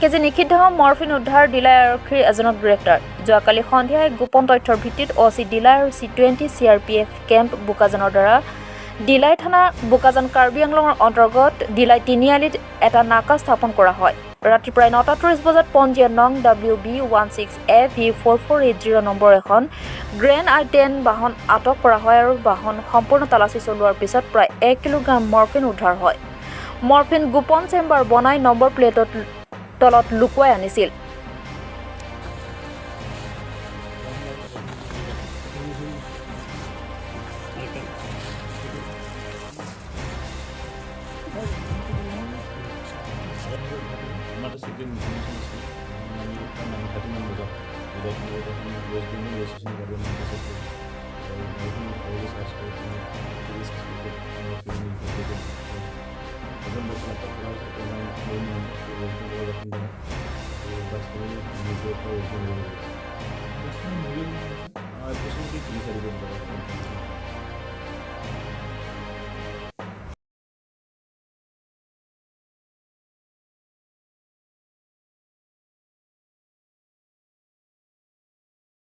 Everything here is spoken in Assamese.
কেজি নিষিদ্ধ মৰফিন উদ্ধাৰ, ডিলাই আৰক্ষীৰ এজনক গ্ৰেপ্তাৰ। যোৱাকালি সন্ধিয়া এক গোপন তথ্যৰ ভিত্তিত অ' চি ডিলাই আৰু C 20 CRPF camp বোকাজানৰ দ্বাৰা ডিলাই থানা বোকাজান কাৰ্বি আংলঙৰ অন্তৰ্গত ডিলাই তিনিআলিত এটা নাকা স্থাপন কৰা হয়। ৰাতি প্ৰায় 9টা 30 বজাত পঞ্জীয়ন নং WB 16 AV 4480 number এখন গ্ৰেণ্ড আই 10 বাহন আটক কৰা হয় আৰু বাহন সম্পূৰ্ণ তালাচী চলোৱাৰ পিছত প্ৰায় 1 কিলোগ্ৰাম মৰফিন উদ্ধাৰ হয়। মৰফিন গোপন চেম্বাৰ বনাই নম্বৰ প্লেটত তলত লুকুৱাই আনিছিল। আমাৰ এটা চিক্ৰেট ইনফৰমেশ্যন আছিল। আমি প্ৰায় 9:30 মান বজাত বিদায় এখন ৱেষ্ট বেংগল ৰেজিষ্ট্ৰেশ্যন গাড়ী আমি ইণ্টাৰচেপ্ট কৰোঁ আৰু গাড়ীখন ভালকৈ চাৰ্চ কৰি ছাছপেক্টেড এজন ব্যক্তি আটক কৰা হৈছে। তেওঁৰ নাম ৱেষ্ট বেংগলৰ বাসিন্দা হয় আৰু বাছখনি মিজোৰৰ পৰা ৱেষ্ট বেংগললৈ গৈছে।